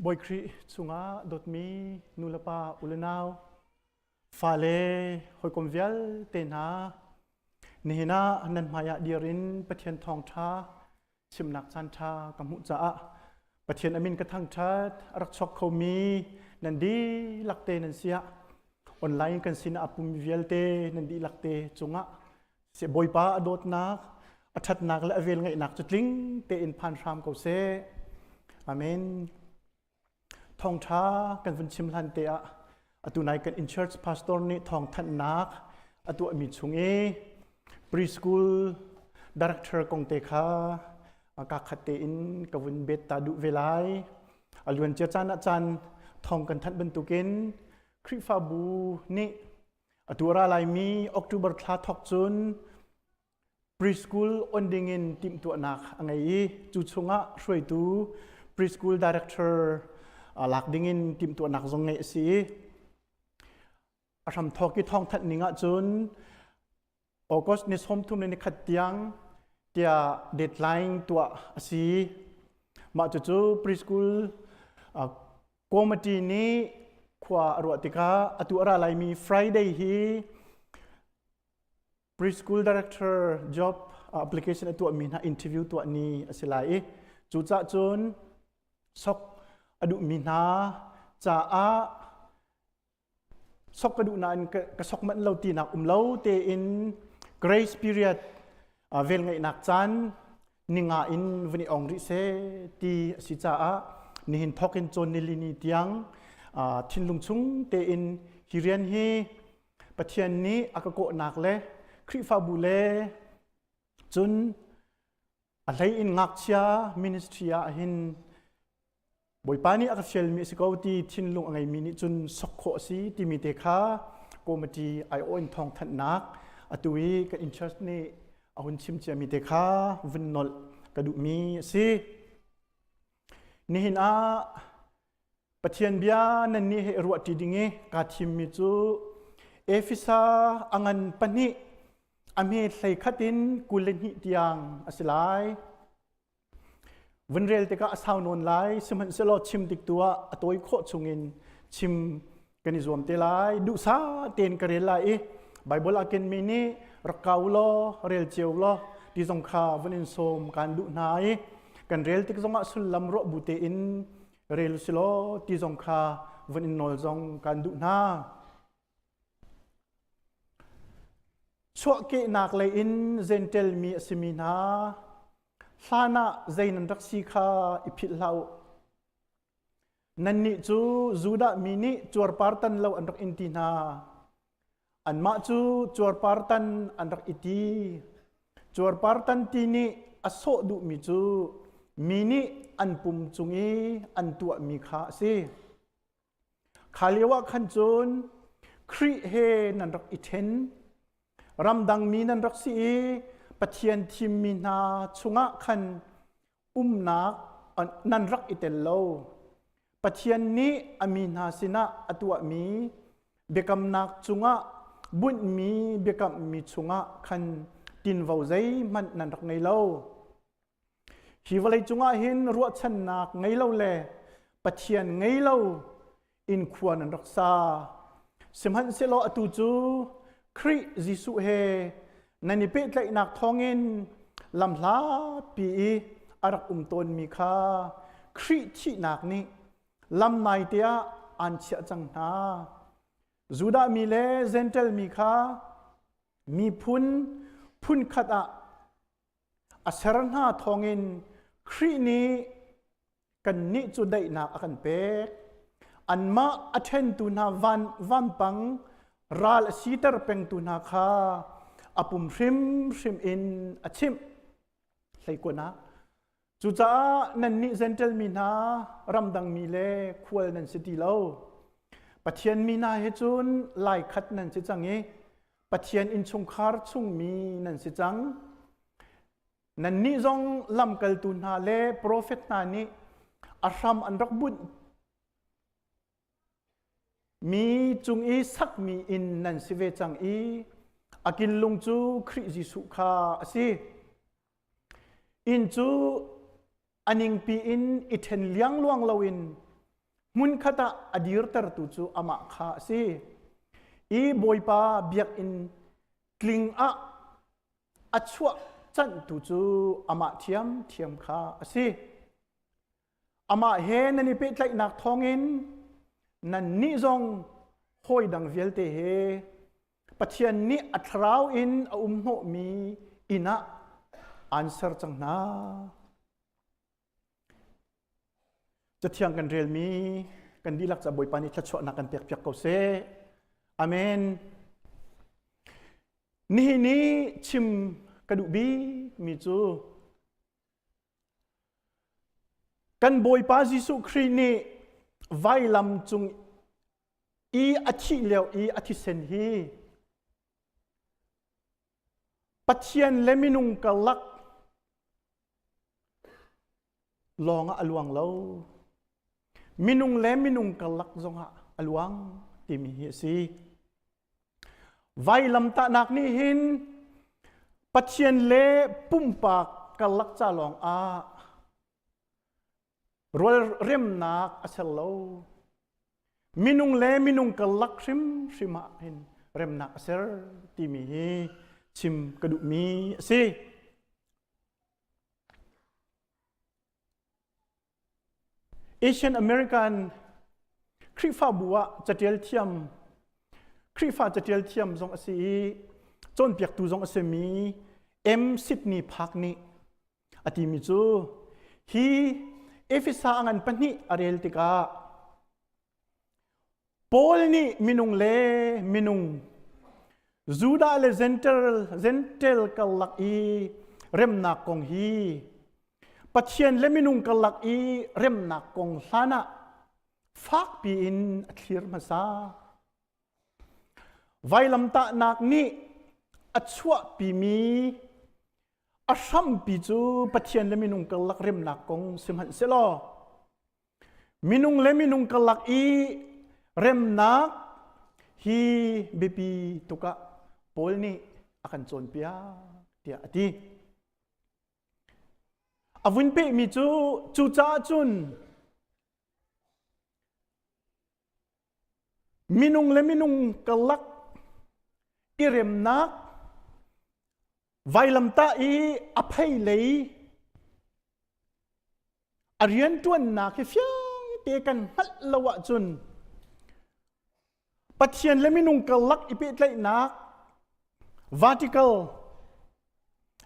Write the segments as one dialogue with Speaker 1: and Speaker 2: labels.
Speaker 1: Bawi Khrih chungah dawtmi nulepa ulenau fale hawikom vialte hna nihin ah nan hmaiah dir in Pathian thawngṭha chimnak caanṭha ka hmuh caah Pathian amin ka thangṭhat. A rak chuak khomi nan dihlak te nan siah online kan sinah a pummi vialte nan dihlak te cungah seh Bawipa a dawtnak, a ṭhatnak le a velngeihnak cu tling tein phan hram ko seh. Amen. Thawngṭha kan vun chim hlan te ah atu nai kan in church pastor nih thawngthanhnak a tuahmi chung i preschool director kong te kha ka khat tein ka vun bet ta duh ve lai. A luancia caan ah caan thawng kan thanh bantukin Khrihfabu nih atu ra laimi October thla thawk cun preschool on dingin timhtuahnak a ngei i cu chungah hruaitu preschool director lak dingin timhtuahnak zong ngeih a si i a hramthawk i thawngthanh ning ahcun August ni 31 tiang tiah deadline tuah a si. Mah cucu preschool committee nih khua a ruah tikah atu a ra laimi Friday hi preschool director job application a tuahmi hna interview tuah ni a si lai i cucah cun sok a duhmi hna caah sok ka duh nain ka sok manh lo tinak um lo tein grace period velngeihnak caan ninga in vun i ong rih seh ti a si caah nihin thawk in cawn nilini tiang thinlung chung tein hi rian hi Pathian nih a ka kawhnak le Khrihfabu le cun a hlei in ngakchia ministry ah hin Bawipa nih a ka fialmi a si ko ti thinlung a ngeimi nih cun sok khawh a si timi te kha committee aiawh in thawngthanhnak atu i kan in church nih a hun chim ciami te kha vun nolh ka duhmi a si. Nihin ah Pathian bia nan nih he ruahṭi ding i kaa thimmi cu Efesa a ngan pahnih a hme hlei khat in 22 tiang a si lai. Vun rel tikah a sau nawn lai, sihmanhsehlaw chim tik tu ah a tawi khawh chungin chim kan i zuam te lai. Duhsah tein ka rel lai i Baibal ah kenmi nih rak kau law, rel cio law ti zong kha vun in sawm kaan duh hna i kan rel tik zongah sullam ruah bu tein rel si law ti zong kha vun in nawl zong kan duh hna. Chuahkehnak lei in Gentel mi a simi hna, hlan ah zei nan rak si kha i philh hlah u. Nannih cu Judah mi nih cuarpartan lo an rak in ti hna. Anmah cu cuarpartan an rak i ti. Cuarpartan ti nih a sawh duhmi cu mi nih an pum cung i an tuahmi kha a si. Kha lio ah khan cun Khrih he nan rak i ṭhen. Ramdang mi nan rak si i Pathian thimmi hna chungah khan umnak nan rak i tel lo. Pathian nih a mi hna sinah a tuahmi biakamnak cungah bunhmi biakammi chungah khan tinvo zeihmanh nan rak ngei lo. Hi vawlei cungah hin ruahchannak ngei lo le Pathian ngei lo in khua nan rak sa. Sihmanhsehlaw atu cu Khrih Jesuh he nan i pehtlaihnak thawngin lamhlatpi i a rak um tawnmi kha Khrih thihnak nih lam naite ah aan chiah cang hna. Judah mi le Jentail mi kha miphun phunkhat ah a ser hna thawngin Khrih nih kannih cu daihnak a kan pek. Anmah a ṭhentu hna van vampang ral a siter pengtu hna kha a pum hrimhrim in a chimh. Hleikuanak. Cucaah nannih Jentail mi hna, ramdang mi le khual nan si ti lo. Pathian mi hna he cun laikhat nan si cang i Pathian innchungkhar chungmi nan si cang. Nannih zong lamkaltu hna le profet hna nih a hram an rak bunh mi cung i sakmi inn nan si ve cang i a kinlung cu Khrih Jesuh kha a si. Inn cu a ningpi in i ṭhen liangluang loin. Hmunkhat ah a dirtertu cu amah kha a si. I Bawipa biakinn tling ah a chuah canhtu cu amah ṭhiamṭhiam kha a si. Amah he nan i pehtlaihnak thawngin nannih zong hawi dang vialte he Pathian nih a thlarau in a um hnawhmi inn ah aan ser cang hna. Cathiang kan relmi kan dihlak ca Bawipa nih thluachuahnak kan pekpiak ko seh. Amen. Nihin i chim ka duh bikmi cu kan Bawipa Jesuh Khrih nih vailam cung i a thih lio i a thisen hi Pathian le minung karlak lawng ah a luang lo. Minung le minung karlak zongah a luang timi hi a si. Vailamtahnak nih hin Pathian le pumpak karlak ca lawng ah rualremnak a ser lo. Minung le minung karlak hrimhrim ah hin remnak a ser timi hi chim ka duhmi a si. Asian American Khrihfabu ah catial thiam Khrihfa catial thiam zong a si i cawnpiaktu zong a simi M. Sidney Park nih a timi cu hi Efesa a ngan pahnih a rel tikah Paul nih minung le minung Judah le Gentile, Gentile karlak i remnak kong hi Pathian le minung karlak i remnak kong hlan ah fakpi in a thlir hmasa. Vailamtahnak nih a chuahpimi a hrampi cu Pathian le minung karlak remnak kong sihmanhsehlaw minung le minung karlak i remnak hi biapi tuk ah Paul nih a kan cawnpiak tiah a ti. A vun pehmi cu cucaah cun minung le minung karlak i remnak vailamtah i a phei lei a rianṭuannak hi fiang te kan hngalh lo ahcun Pathian le minung karlak i pehtlaihnak vertical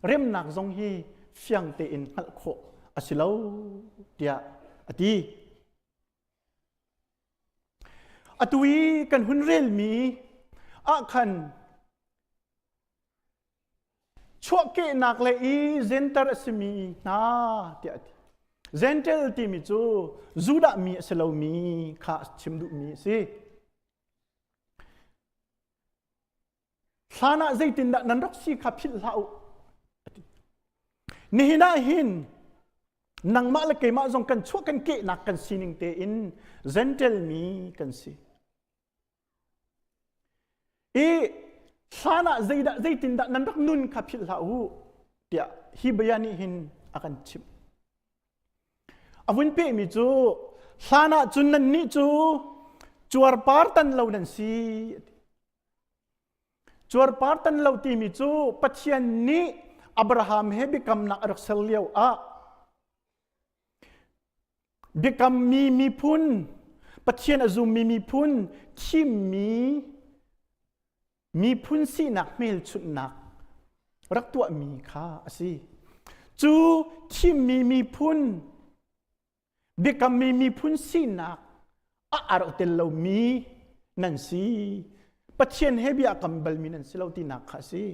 Speaker 1: remnak zong hi fiang tein hngalh khawh a si lo tiah a ti. Atu i kan hun relmi ah khan chuahkehnak le i Gentile a simi hna tiah a ti. Gentile timi cu Judah mi a si lomi kha a chim duhmi a si. Hlan ah zeitindah nan rak si kha philh hlah u. Nihin ah hin nangmah le keimah zong kan chuah kan kehnak kan sining tein Gentile mi kan si. I hlan ah zeidah zeitindah nan rak nun kha philh hlah u tiah hi bia nih hin a kan chimh. A vun pehmi cu hlan ah cun nannih cu cuarpar tan lo nan si. Cuarpar tan lo timi cu Pathian nih Abraham he biakamnak a rak ser lio ah Biakammi miphun, Pathian a zummi miphun, thimmi miphun sinak hmelchunhnak rak tuahmi kha a si. Cu thimmi miphun, biakammi miphun sinak a rak tel lomi nan si. Pathian he bia kam balmi nan si lo tinak kha a si.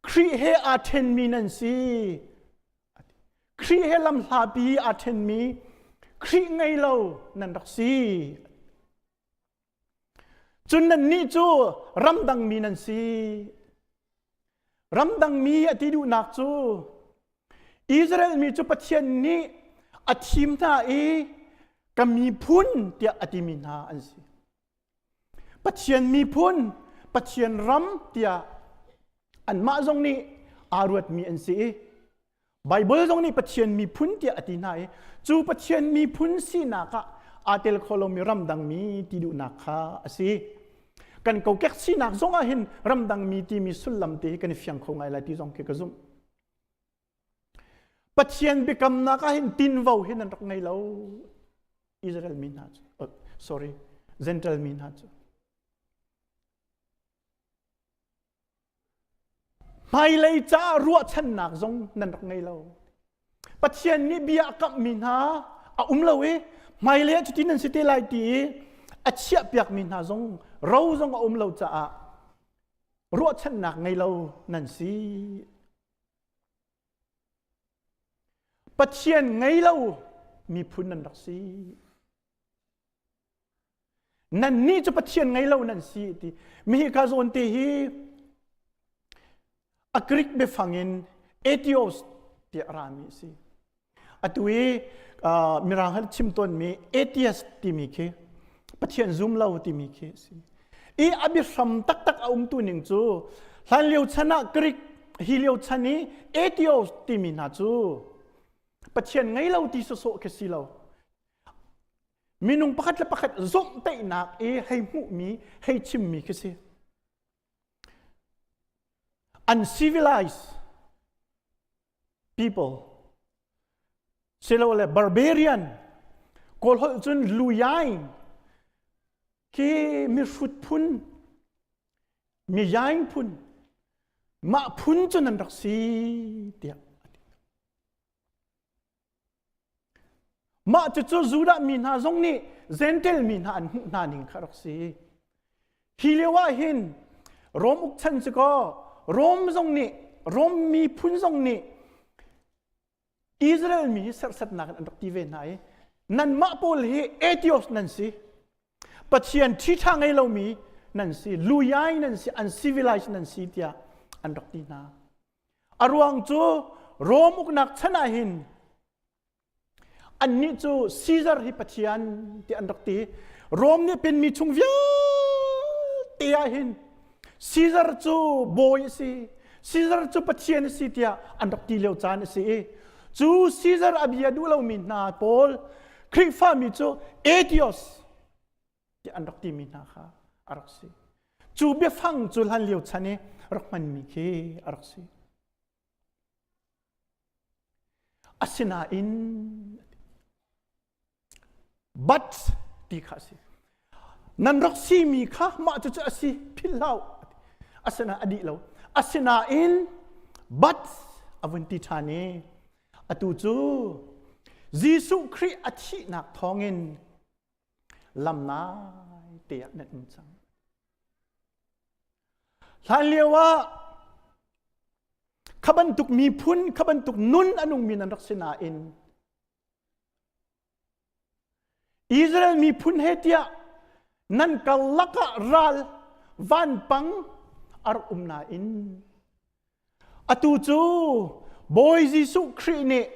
Speaker 1: Khrih he aa ṭhenmi nan si. Khrih he lamhlapi aa ṭhenmi Khrih ngei lo nan rak si. Cun nannih cu ramdangmi nan si. Ramdangmi a ti duhnak cu Israel mi cu Pathian nih a thim hna i ka miphun tiah a timi hna an si. Pathian miphun, Pathian ram tiah anmah zong nih aa ruatmi an si i Baibal zong nih Pathian miphun tiah a ti hna i cu Pathian miphun sinak ah aa tel kho lomi ramdangmi ti duhnak kha a si. Kan kokek sinak zong ah hin ramdangmi timi sullam te hi kan i fiang kho ngai lai ti zong khi ka zumh. Pathian biakamnak ah hin tinvo hin an rak ngei lo. Israel mi hna cu, oh, sorry, Gentile mi hna cu. Hmailei caah ruahchannak zong nan rak ngei lo. Pathian nih bia a kamhmi hna a um lo i hmailei ah cutin nan si te lai ti i a chiahpiakmi hna zong ro zong a um lo caah ruahchannak ngei lo nan si. Pathian ngei lo miphun nan rak si. Nannih cu Pathian ngei lo nan si ti. Mi hi ka zawn te hi a Greek biafang in atheos tiah a rami a si. Atu i uh, mirang hal chim tawnmi atheist timi khi Pathian zum lo timi khi a si. I a biahram taktak a umtu ning cu hlan lio chan ah Greek hi lio chan i atheos timi hna cu Pathian ngei lo ti sawsawh khi si lo. Minung pakhat le pakhat zomhtaihnak i hei hmuhmi, hei chimmi khi si. Uncivilized people silole barbarian kawl holh cun luyaing khi mihrut phun miyaing phun mah phun cu nan rak si tiah Mah cucu Judah mi hna zong nih Gentel mi hna an hmuh hna ning kha rak si. Hi lio ah hin Rom uk chan si kaw Rom zong nih Rom miphun zong nih Israel mi hi serhsatnak in an rak ti ve hna i nanmah pawl hi atheos nan si Pathian ṭhiṭha ngei lomi nan si luyai nan si uncivilized nan si tiah an rak ti hna. A ruang cu Rom uknak chan ah hin annih cu Caesar hi Pathian ti an rak ti. Rom nih penmi chung vialte ah hin Caesar cu bawi a si, Caesar cu Pathian a si tiah an rak ti lio caan a si i cu Caesar a bia duh lomi hna pawl Khrihfami cu atheos tiah an rak timi hna kha a rak si. Cu biafang cu hlan lio chan i rak hmanmi khi a rak si. Asinain but ti kha a si. Nan rak simi kha mah cucu a si philh hlah Asinain a dih lo. Asinain but a vun ti ṭhan i atu cu Jesuh Khrih a thihnak thawngin lam nai te ah nan um cang. Hlan lio ah kha bantuk miphun, kha bantuk nun a nungmi nan rak si nain Israel miphun he tiah nan karlak ah ral vanpang a rak um nain Atu cu Bawi Jesuh Khrih nih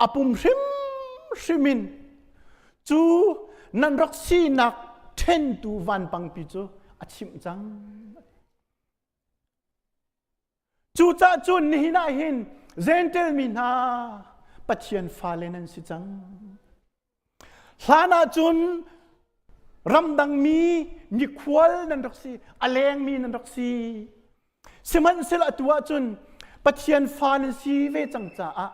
Speaker 1: a pum hrimhrim in cu nan rak sinak ṭhentu vanpangpi cu a chimh cang. Cucaah cun nihin ah hin Gentel mi hna Pathian fale nan si cang. Hlan ahcun ramdang mi mikhual nan rak si, a lengmi nan rak si. Sihmanhsehlaw atu ahcun Pathian fa nan si ve cang caah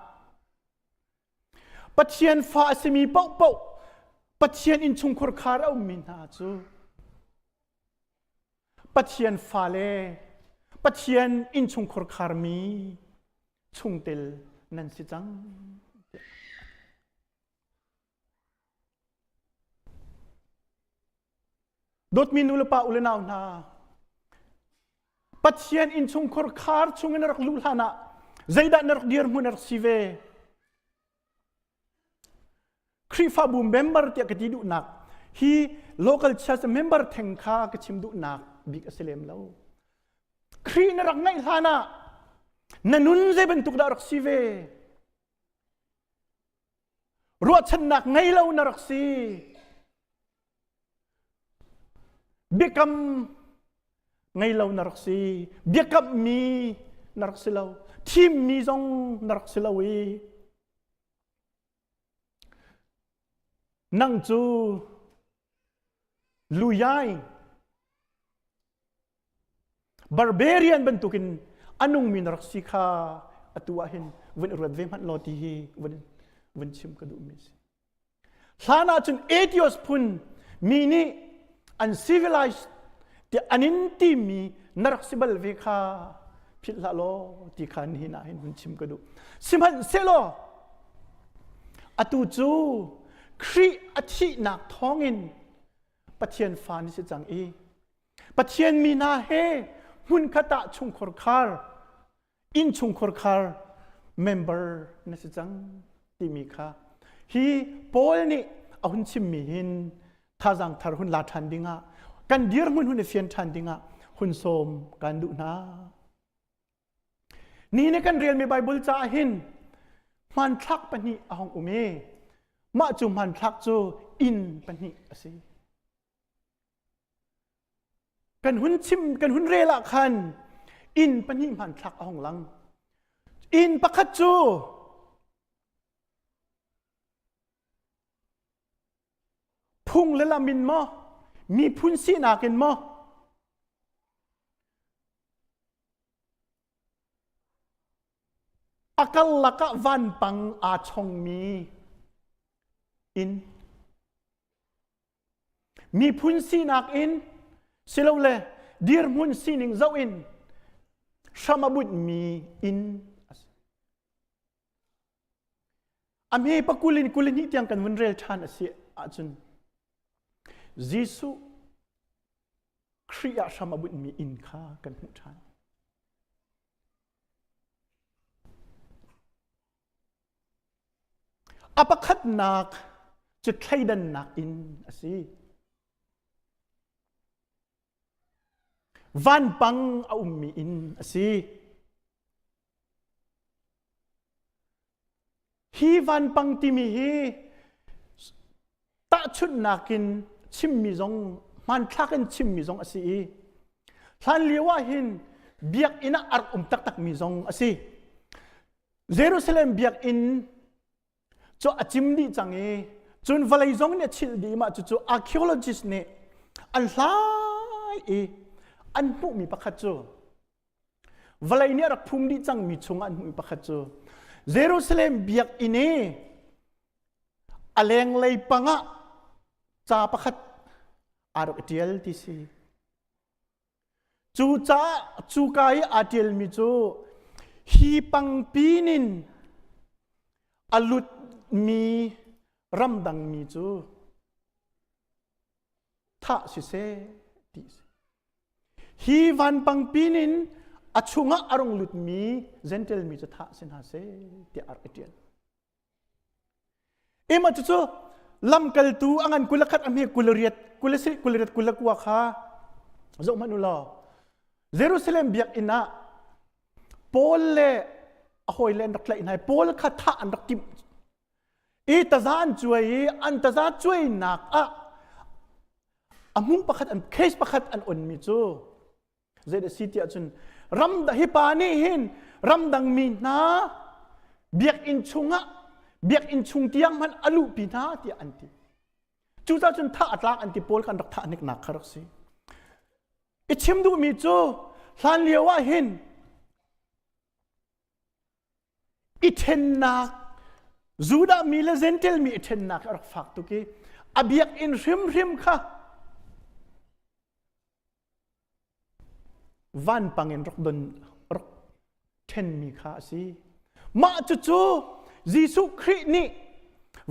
Speaker 1: Pathian fa a simi paohpaoh Pathian innchungkhur khar a ummi hna cu Pathian fale Pathian innchungkhur kharmi chungtel nan si cang. Dawtmi nu le pa u le nau hna, Pathian innchungkhur khar chungin na rak luh hlan ah zeidah na rak dirhmun na rak si ve? Khrihfabu member tiah ka ti duhnak hi local church member theng kha ka chim duhnak bik a si lem lo. Khrih na rak ngaih hlan ah na nun zei bantuk dah rak si ve? Ruahchannak ngei lo na rak si. Biakam ngei lo na rak si. Biakammi na rak si lo. Thimmi zong na rak si lo i. Nang cu luyai barbarian bantukin a nungmi na rak si kha atu ah hin vun i ruat ve hmanh law ti hi vun vun chim ka duhmi a si. Hlan ah cun atheist phun mi nih an civilized tiah an in timi na rak si bal ve kha philh hlah law ti kha nihin ah hin hun chim ka duh. Sihmanhsehlaw atu cu Khrih a thihnak thawngin Pathian fa na si cang i Pathian mi hna he hmunkhat ah chungkhar khar innchungkhar khar member na si cang timi kha hi Paul nih a hun chimmi hin thazaang thar hun la ṭhan dingah kan dirhmun hun i fian ṭhan dingah hun sawm kan duh hna. Ni nih kan relmi Bible caah hin hmanthlak pahnih a hung um i mah cu hmanthlak cu inn pahnih a si. Kan hun chim kan hun rel ah khan inn pahnih hmanthlak a hung lang. Inn pakhat cu phung le lam in maw miphun sinak in maw A karlak ah vanpang aa chongmi inn. Miphun sinak in silole dirhmun sining zoh in hram a bunhmi inn a si. A hme pakul in kul hnih tiang kan vun rel ṭhan a si ahcun Jesuh Khrih ah hram a bunhmi inn kha kan hmuh ṭhan. A pakhatnak cu thleidannak inn a si. Vanpang a ummi inn a si. Hi vanpang timi hi tahchunhnak in chimmi zong hmanthlak in chimmi zong a si i hlan lio ah hin biakinn ah a rak um taktakmi zong a si. Jerusalem biakinn cu a cim dih cang i cun vawlei zong nih a chilh dih mah cucu archaeologist nih an hlai i an hmuhmi pakhat cu Vawlei nih a rak phum dih cangmi chungah an hmuhmi pakhat cu Jerusalem biakinn i a lenglei pangah ca pakhat aa rak i ṭial ti si. Cu caah cuka i aa ṭialmi cu hi pangpin in a lutmi ramdangmi cu thah siseh ti a si. Hi vanpangpin in a chungah a rung lutmi Gentile mi cu thah si hna seh tiah a rak i ṭial. Ema cucu lamkaltu a ngan 21 a hme 28 kul riat 29 kha zoh hmanh u law Jerusalem biakinn ah Paul le a hawile an rak tlaih hna i Paul kha thah an rak timh i taza an cuai i an taza cuainak ah a hmung pakhat an case pakhat an onmi cu zei a si tiah cun ram hi pa nih hin ramdang mi hna biakinn chungah biakinn chung tiang hmanh a luhpi hna tiah an ti cucaah cun thah a tlak an ti pawl kan rak thah hniknak kha rak si i chim duhmi cu hlan lio ah hin I ṭhennak Judah mi le Gentile mi i ṭhennak a rak fak tuk i a biakinn hrimhrim kha vanpang in rak don rak ṭhenmi kha a si. Mah cucu Jesuh Khrih nih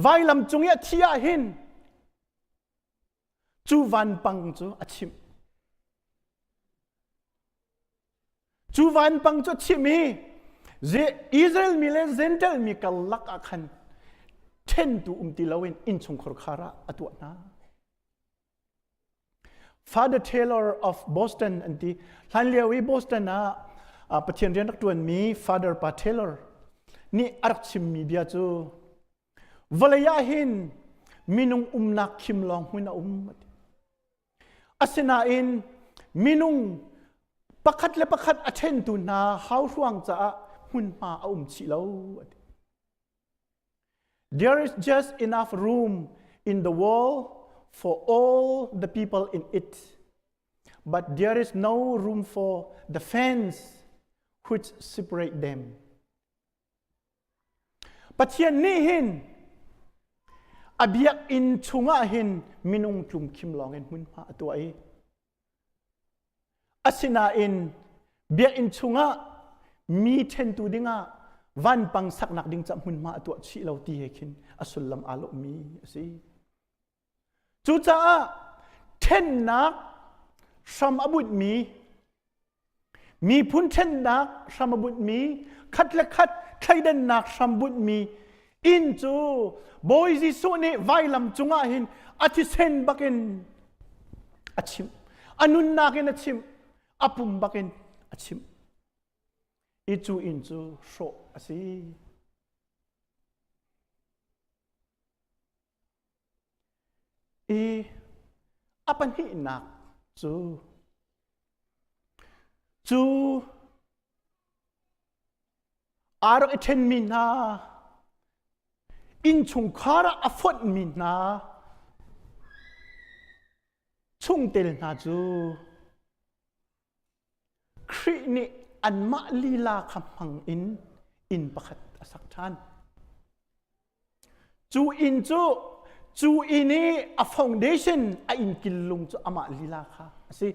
Speaker 1: vailam cung i a thih ah hin cu vanpang cu a chimh. Cu vanpang cu a chim i Israel mi le Gentile mi karlak ah khan ṭhentu um ti loin innchungkhar khar ah a tuah hna. Father Taylor of Boston an ti. Hlanlio i Boston ah Pathian rian rak ṭuanmi Father Pa Taylor nih a rak chimmi bia cu vawlei ah hin minung umnak khim lawng hmun a um a ti. Asinain minung pakhat le pakhat a ṭhentu hna hauhruang caah hmunhma a um chih lo. There is just enough room in the world for all the people in it. But there is no room for the fence which separate them. Pathian nih hin a biakinn chungah hin minung tlumkhim lawngin hmunhma a tuah i asinain biakinn chungah mi ṭhentu dingah vanpang saknak ding ca hmunhma a tuah chih lo ti he khin a sullam aa lawhmi a si. Cucaah ṭhennak hram a bunhmi miphun ṭhennak hram a bunhmi khat le khat thleidannak hram bunhmi inn cu Bawi Jesuh nih vailam cungah hin a thisen bakin a chimh a nunnak in a chimh a pum bakin a chimh i cu inn cu hrawh a si. I a pahnihnak cu cu aa rak i ṭhenmi hna innchungkhar ah a fonhmi hna chungtel hna cu Khrih nih anmah lila kha hmang in inn pakhat a sak ṭhan. Cu inn cu cu inn i a foundation a inn killung cu amah lila kha a si.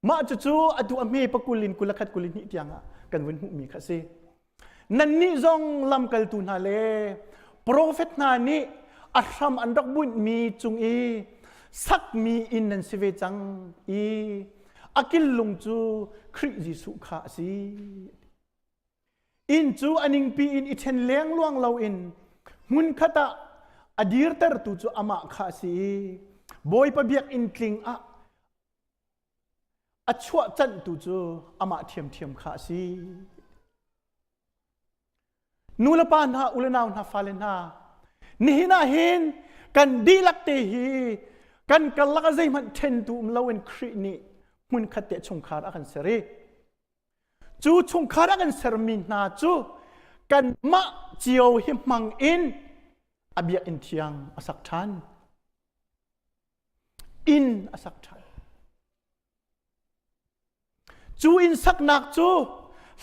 Speaker 1: Mah cucu atu a hme pakul in 21 22 tiang ah kan vun hmuhmi kha a si. Nannih zong lamkaltu hna le profet hna nih a hram an rak bunhmi cung i sakmi inn nan si ve cang i a killung cu Khrih Jesuh kha a si. Inn cu a ningpi in i ṭhen lengluang loin hmunkhat ah a dirtertu cu amah kha a si i Bawipa biakinn tling ah a chuah canhtu cu amah ṭhiamṭhiam kha a si. Nu le pa hna, u le nau hna, fale hna, nihin ah hin kan dihlak te hi kan karlak ah zeihmanh ṭhentu um loin Khrih nih hmunkhat te chungkhar a kan ser i cu chungkhar a kan sermi hna cu kanmah cio hi hmang in a biakinn thiang a sak ṭhan. Inn a sak ṭhan. Cu inn saknak cu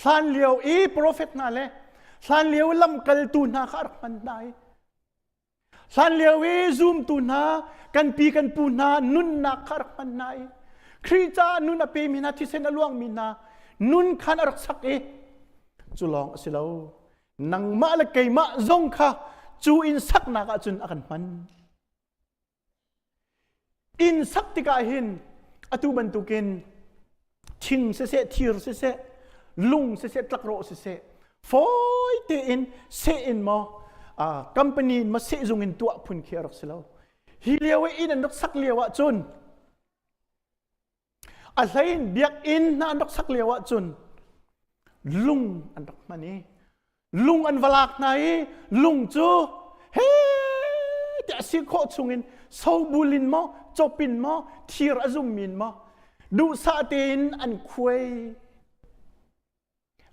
Speaker 1: hlanlio i profet hna le hlanlio i lamkaltu hna kha a rak hman hna i hlanlio i zumtu hna kan pi kan pu hna nunnak kha a rak hman hna i Khrih caah nun a pemi hna thisen a luangmi hna nun khan a rak sak i cu lawng a si lo nangmah le keimah zong kha cu inn saknak ah cun a kan hman. Inn sak tikah hin atu bantukin thing siseh, thir siseh, lung siseh, tlakrawh siseh, fawi tein seh in maw company in maw sehzung in tuah phun khi a rak si lo. Hi lio i inn an rak sak lio ahcun A hlei in biakinn hna an rak sak lio ahcun lung an rak hman i lung an va lak hna i lung cu he tiah a si khawh chungin sobul in maw cop in maw thir a zummi in maw duhsah tein an khuai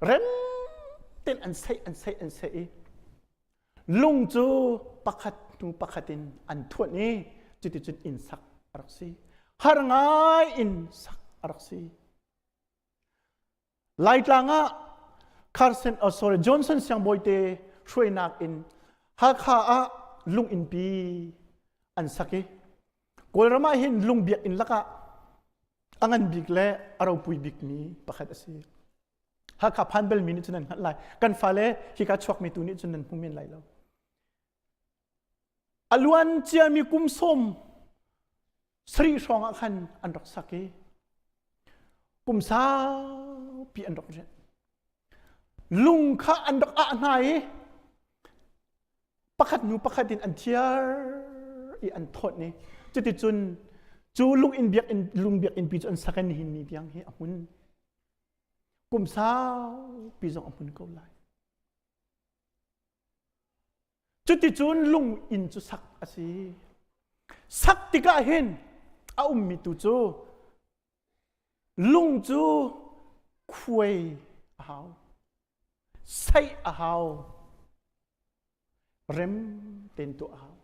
Speaker 1: rem tein an seih an seih an seih i lung cu pakhat hnu pakhat in an thuanh i cuticun inn sak a rak si har ngai in sak a rak si Laitlang ah Carson oh sorry Johnson siangbawi te hruainak in Hakha ah lung innpi an sak i Kawlram ah hin lung biakinn lakah a ngan bik le a ropui bikmi pakhat a si. Hakha phan belmi nih cun nan hngalh lai. Kan fale hika chuakmi tu nih cun nan hmu men lai lo. A luan ciami kum sawm sarih hrawng ah khan an rak sak i kum saupi an rak rianh. Lung kha an rak ah hna i pakhat hnu pakhat in an thiar i an thawt i cuticun cu lung inn biakinn lung biakinn pi cu an sak i nihin ni tiang hi a hmun kum saupi zong a hmun ko lai cuticun lung inn cu sak a si sak tikah hin a ummi tu cu lung cu khuai a hau saih a hau. Rem tein tuah a hau.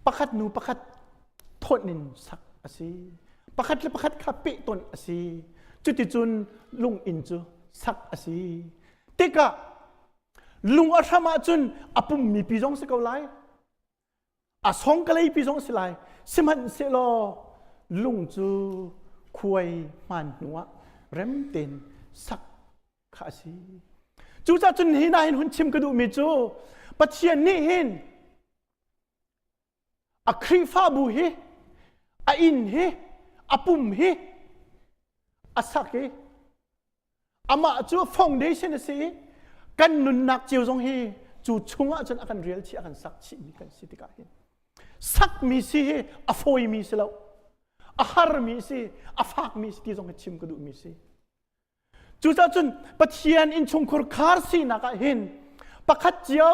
Speaker 1: Pakhat nu pakhat thonh in sak a si. Pakhat le pakhat kha pehtonh a si. Cuticun lunginn cu sak a si. Tikah lung a hram ahcun a pummi pi zong si ko lai. A songkalei pi zong si lai. Sihmanhsehlaw lung cu khuai hmaan hnuah rem tein sak kha a si. Cucaah cun hi hna hin hun chim ka duhmi cu Pathian nih hin a Khrihfabu hi a inn hi a pum hi a sak i amah cu foundation a si i kan nunnak cio zong hi cu chungah cun a kan rial chih a kan sak chihmi kan si tikah hin sakmi si hi a fawimi si lo a harmi si a fakmi si ti zong hi chim ka duhmi si Cucaah cun Pathian innchungkhur khar sinak ah hin pakhat cio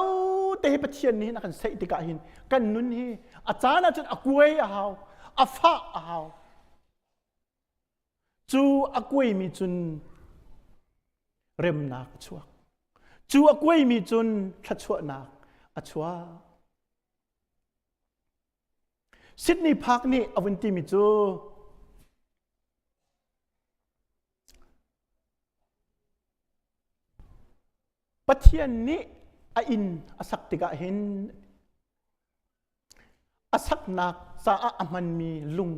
Speaker 1: te hi Pathian nih hin a kan seih tikah hin kan nun hi a caan ah cun a kuai a hau, a fah a hau. Cu a kuaimi cun remnak a chuak. Cu a kuaimi cun thluachuahnak a chuak. Sydney Park nih a vun timi cu Pathian nih a inn a sak tikah hin a saknak caah a hmanmi lung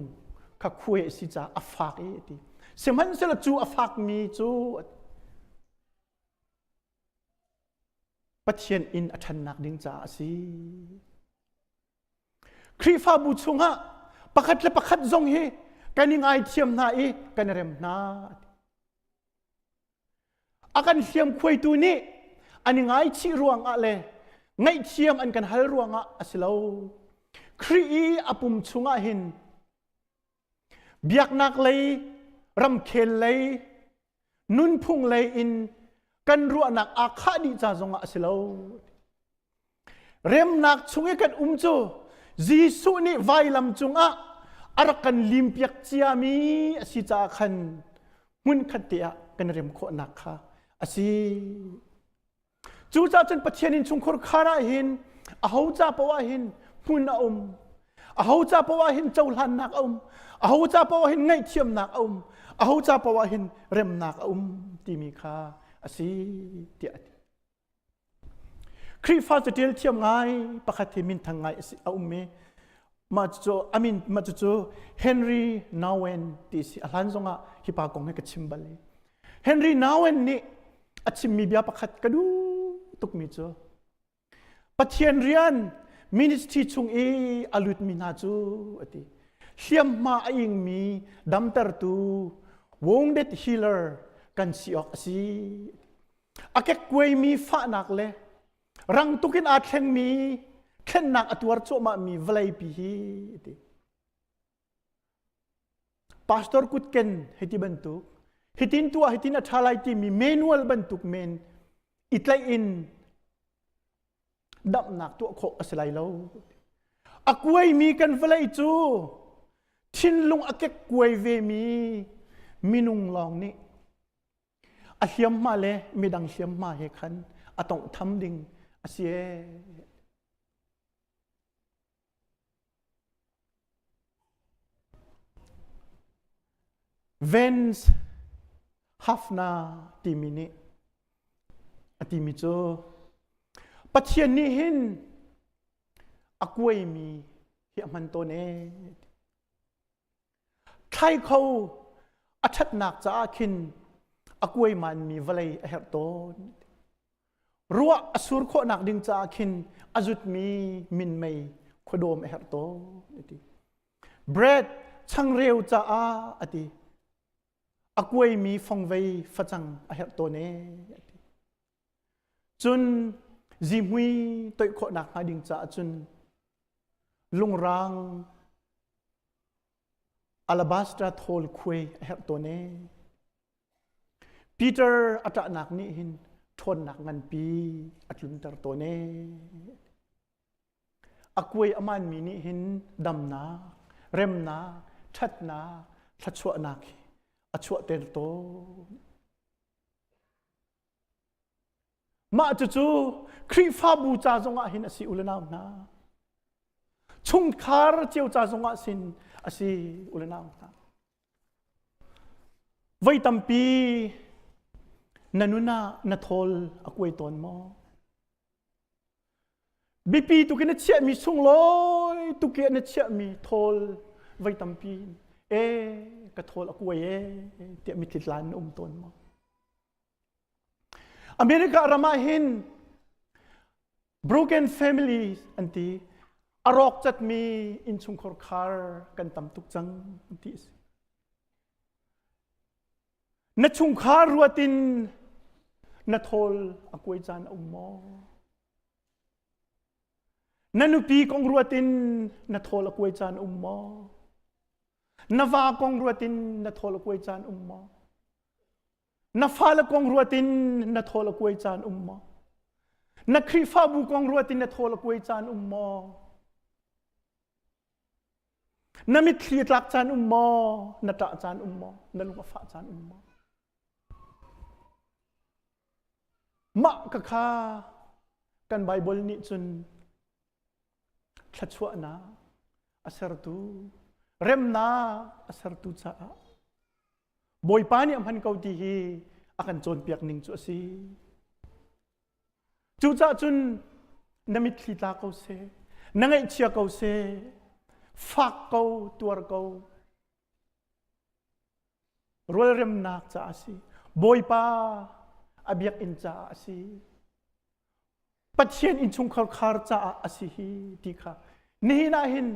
Speaker 1: kha khuai a si caah a fak i a ti. Sihmanhsehlaw cu a fakmi cu Pathian inn a ṭhannak ding caah a si. Khrihfabu chungah pakhat le pakhat zong hi kan i ngaithiam hna i kan i rem hna. A kan hliamkhuaitu nih an i ngaichih ruangah le ngaihthiam an kan hal ruangah a si lo. Khrih i a pum chungah hin biaknak lei, ramkhel lei, nunphung lei in kan ruahnak aa khah dih ca zongah a si lo. Remnak chung i kan um cu Jesuh nih vailam cungah a rak kan limpiak ciami a si caah khan hmunkhat te ah kan rem khawhnak kha a si. Cucaah cun Pathian innchungkhur khar ah hin aho ca paoh ah hin hmun a um. Aho ca paoh ah hin cohlannak a um. Aho ca paoh ah hin ngaihthiamnak a um. Aho ca paoh ah hin remnak a um timi kha a si tiah a ti. Khrihfa catial thiam ngai pakhat hi minthang ngai a um i mah cu a min mah cucu Henry Nouwen ti si a hlan zongah hi pa kong hi ka chim bal i Henry Nouwen nih a chimmi bia pakhat ka duh tukmi cu Pathian rian ministry chung i a lutmi hna cu a ti hliamhma a ingmi damtertu wounded healer kan si awk a si a kekkuaimi fahnak le rang tukin aa thlengmi thlennak a tuar cuahmahmi vawleipi hi ti pastor kutken hiti bantuk hitin tuah hitin a ṭha lai timi manual bantuk men i tlaih in damnak tuah khawh a si lai lo a kuaimi kan vawlei cu thinlung a kekkuai vemi minung lawng nih A hliamhma le midang hliamhma he khan a tawnghtham ding a si ee. Vance Hafna timi nih a timi cu Pathian nih hin a kuaimi hi a hman tawn ee. Thlai kho a ṭhatnak caah khin a kuaimanmi vawlei a herh tawn. Ruah a sur khawhnak ding caah khin a zutmi minmei khuadawm a herh tawn a ti. Bread changreu caah a ti. A kuaimi fongvei facang a herh tawn ee a ti. Cun zihmui toih khawhnak hnga ding caah cun lungrang Alabaster thawl khuai a herh tawn ee. Peter a ṭahnak nih hin ṭhawnnak nganpi a tlunter tawn ee. A kuai a manmi nih hin damnak, remnak, ṭhatnak, thluachuahnak hi a chuahter tawn. Mah cucu Khrihfabu ca zongah hin a si u le nau hna. Chungkhar cio ca zongah sin a si u le nau hna. Voi tampi na nun ah na thawl a kuai tawn maw? Biapi tuk in na chiahmi sunglawi tuk i na chiahmi thawl voi tampi e ka thawl a kuai e tiah mitthli tla in na um tawn maw? America ram ah hin broken family an ti a rawk catmi innchungkhar khar kan tam tuk cang an ti a si. Na chungkhar ruat in na thawl a kuai caan a um maw? Na nupi kong ruat in na thawl a kuai caan a um maw? Na va kong ruat in na thawl a kuai caan um maw? Na fale kong ruat in na thawl a kuai caan um maw? Na Khrihfabu kong ruat in na thawl a kuai caan um maw? Na mitthli a tlak caan um maw? Na ṭah caan um maw? Na lung a fah caan um maw? Mah ka kha kan Baibal nih cun thluachuahnak a sertu, remnak a sertu caah Bawipa nih a hman ko ti hi a kan cawnpiak ning cu a si. Cucaah cun na mitthli tla ko seh, na ngaihchia ko seh, fak ko, tuar ko. Rualremnak caah a si. Bawipa a biakinn caah a si. Pathian innchungkhar khar caah a si hi ti kha nihin ah hin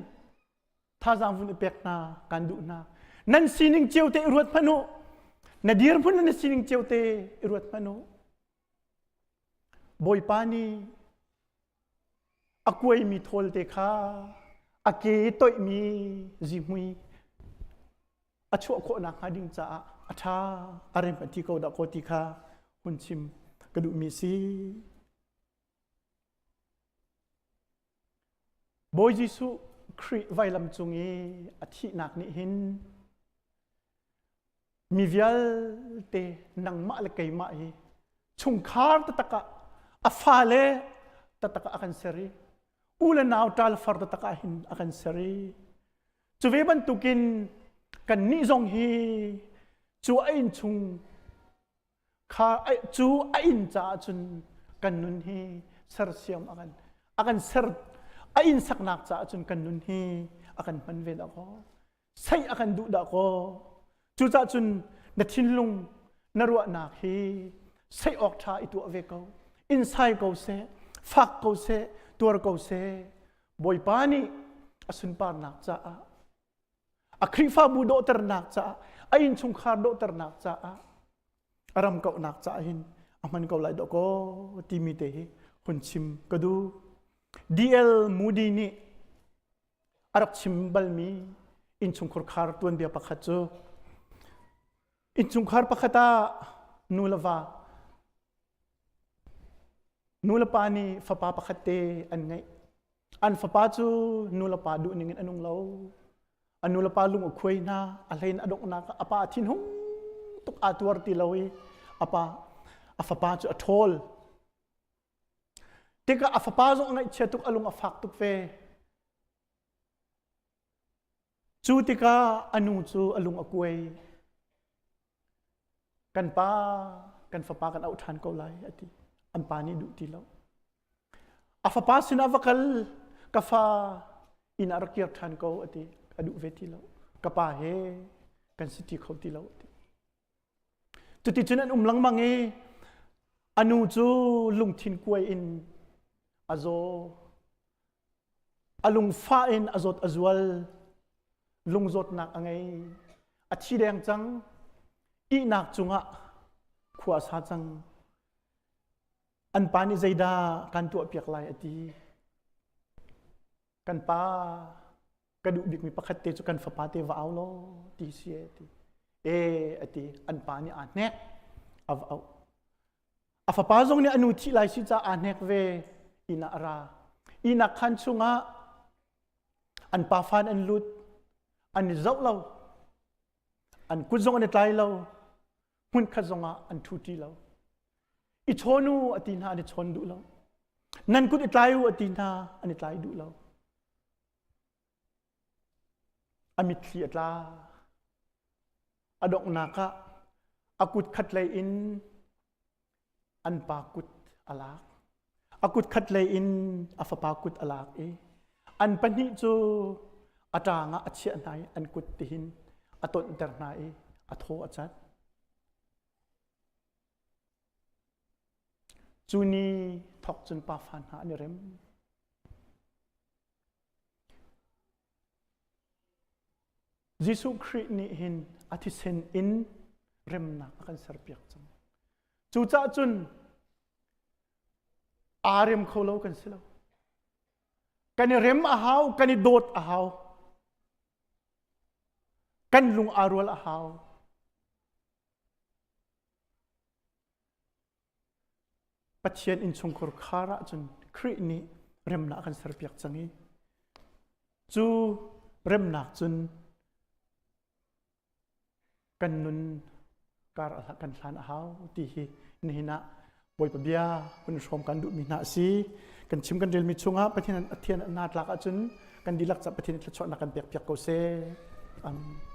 Speaker 1: thazaang vun i pek hna kan duh hna. Nan sining cio te i ruat hmanh u. Na dirhmun le na sining cio te i ruat hmanh u. Bawipa nih a kuaimi thawl te kha a ke i toihmi zihmui a chuah khawh nakhnga ding caah a ṭha a rem a ti ko dah kaw ti kha hun chim ka duhmi si. Bawi Jesuh Khrih vailam cung i a thihnak nih hin mi vialte nangmah le keimah hi chungkhar taktak ah a fale taktak ah a kan ser i u le nau ṭal far taktak ah hin a kan ser i cu ve bantukin kannih zong hi cu a inn chung kha cu a inn caah cun kan nun hi sersiam a kan a kan ser a inn saknak caah cun kan nun hi a kan hman ve dah kaw Saih a kan duh dah kaw. Cucaah cun na thinlung na ruahnak hi saih awk ṭha i tuah ve ko. In sai ko seh, fak ko seh, tuar ko seh. Bawipa nih a sunparnak caah, a Khrihfabu dawhternak caah, a innchungkhar dawhternak caah, a ram kauhnak caah hin a hman ko lai dawh timi te hi hun chim ka duh. D.L. Moody nih a rak chim balmi innchungkhar khar tuanbia pakhat cu innchungkhar pakhat ah nu le va nu le pa nih fapa pakhat te an ngeih an fapa cu nu le pa duh ning in a nung lo a nu le pa lung a khuai hna a hlein a donghnak a pa thinhung tuk aa tuar ti lo i a pa a fapa cu a ṭhawl Tikah a fapa zong a ngaihchia tuk, a lung a fak tuk ve. Cu tikah a nu cu a lung a kuai. Kan pa, kan fapa kan auh ṭhan ko lai, a ti. An pa nih duh ti lo. A fapa sinah va kal, ka fa inn ah rak kir ṭhan ko, a ti. A duh ve ti lo. Ka pa he kan si ti kho ti lo, a ti. Cuticun an um lengmang i a nu cu lungthin kuai in a zaw. A lungfah in a zawt a zual. Lungzawtnak a ngei. A thi deng cang. Ihnak cungah khua a sa cang. An pa nih zeidah kan tuahpiak lai a ti. Kan pa ka duh bikmi pakhat te cu kan fapa te va au law ti si e ti e a ti an pa nih aa hnek a va auh a fapa zong nih a nu thih lai si caah aa hnek ve inn ah a ra ihnak khan chungah an pa fan an lut an i zoh lo an kut zong an i tlai lo hmunkhat zongah an ṭhu ṭi lo i chawn u a ti hna an i chawn duh lo nan kut i tlai u a ti hna an i tlai duh lo. A mitthli a tla. A donghnak ah a kut khat lei in an pa kut a lak. A kut khat lei in a fapa kut a lak i an pahnih cu a ṭang ah a chiah hna i an kut tihin a tonhter hna i a thaw a cat. Cu ni thawk cun pafa hna an i rem. Jesuh Khrih nih hin a thisen in remnak a kan serpiak cang. Cucaah cun aa rem kho lo kan si lo. Kan i rem a hau, kan i dawt a hau. Kan lung aa rual a hau. Pathian innchungkhar khar ahcun Khrih nih remnak a kan serpiak cang i cu remnak cun kan nun kar kan hlan a hau ti hi nihin ah Bawipa bia hun hrawm kan duhmi hna a si. Kan chim kan relmi chungah Pathian a thian na tlak ahcun kan dihlak ca Pathian thluachuahnak kan pek piak ko seh. Amen.